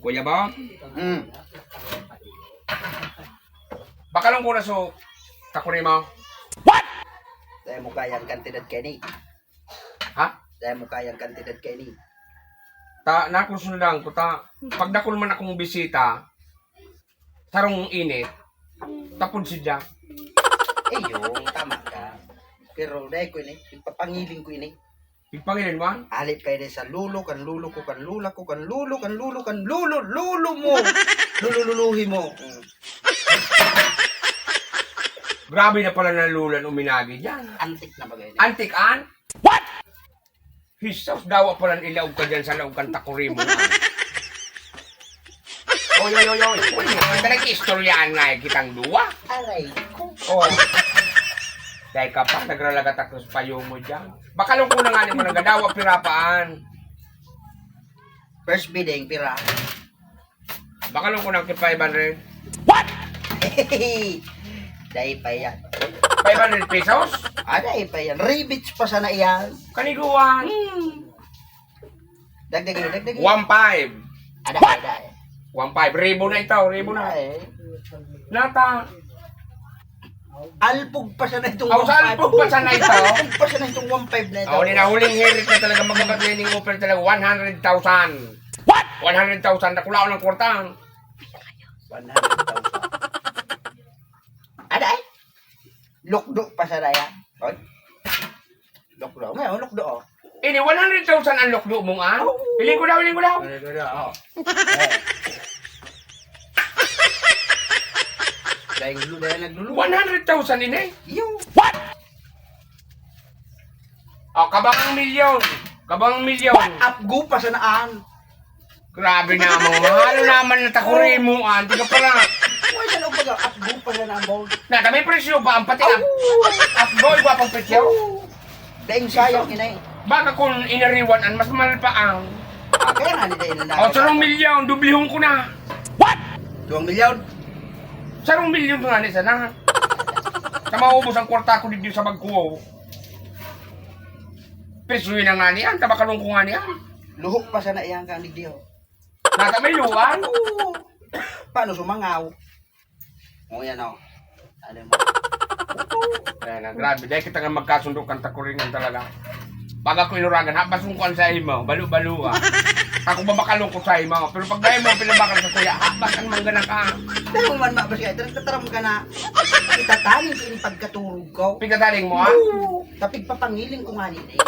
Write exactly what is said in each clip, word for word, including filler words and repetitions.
Kuya Bong, Mm. Bakalong ko na so, takuri mo. Dahil mo kayang kantidad kaini. Ha? Dahil mo kayang kantidad kaini. Ta, nakusundan ko ta. Pagdakul man akong bisita, sarong init, tapod siya. Eh, yun, tama ka. Pero dahil ko ini, ipapangiling ko ini. Ipangilin mo, ah? Alip kayo dahil sa lulo, kan lulo ko, kan lula ko, kan lulo, kan lulo, kan lulo, lulo mo. Lulululuhi mo. Mm. Grabe na pala na lulan uminagi dyan. Antik na bagay na. Antik an? What? Jesus, dawa pala ilaog ka dyan sa laog kan takuri mo. Oy, oy, oy, oy. Uy, ang nag-istoryaan nga eh, kitang duwa. Aray ko. Oh. Dahil ka pa, nagralagat ako sa payo mo dyan. Bakalong ko na nga ni mo nagadawa, pirapaan. First bidding, pira. Bakalong ko ng five hundred. Dahil pa yan. Five hundred pesos? Ah, dahil pa yan. Ribits pa sana yan. Kaniguan. Hmm. Dagdagi, dagdagi. One five. Ada, ada. One five. Ribo na ito, ribo na. Ay. Nata. Alpog pa sana itong Aw, sa alpog pa sana ito. Alpog pa sana itong one five na ito. Aw, ni nahuling hirit na talaga magkakatlening offer talaga. One hundred thousand. What? One hundred thousand. Nakulaw ng kwarta. One hundred thousand. Ada eh. Lukdo pa sana yan. Oy. Lukdo. Ngayon, lukdo oh. Ini, one hundred thousand ang lukdo mong an? Hiling ko daw, hiling ko daw. Ano, ano, oh. Dahil lu-, dahil naglulu. One hundred thousand ini? Yung Oh, kabang milyon. Kabang milyon. Apgo pa sana an. Grabe na mo. Mahalo naman na takuri mo, ah. Di ka pala. Uy, sa loob baga, apgo pa sana an bawd. Na, kami presyo ba? Ang pati ang apgo, iba pang presyo. Dahil sayang, inay. Baka kung inariwan, ang mas mahal pa ang. Ah, kaya nga, hindi na O, sarong milyon, dublihon ko na. Duwang milyon. Sarong milyon nga ni sana. Sa maubos ang kwarta ko dito sa bagko. Presyo na nga niyan, tabakalong ko nga niyan. Luhok pa sana iyang kang digdiyo. Nata may luwan. Paano sumangaw? O yan o. Ano mo? Ayan na, grabe. Dahil kita nga magkasundo kan takuringan talaga. Pag ako inuragan, habason ko an sa imo, balo-balo ka. Ako babakalong ko sa imo, pero pag dahil mo pinabakal sa kuya, habas ang mangga na ka. Pero man mabas ka, ito nagtataram ka na. Itataning ko yung pagkaturog ko. Pigkataling mo, ha? Oo. Tapig papangiling ko nga nila eh.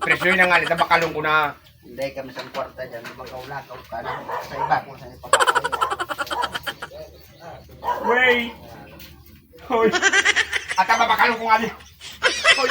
Presyo na nga, nita bakalong ko na. Hindi kami sa kwarta dyan, maglakaw-lakaw ka na sa iba kung saan ipapakain. Wait! Hoy! At ang babakalong ko nga ni. Hoy!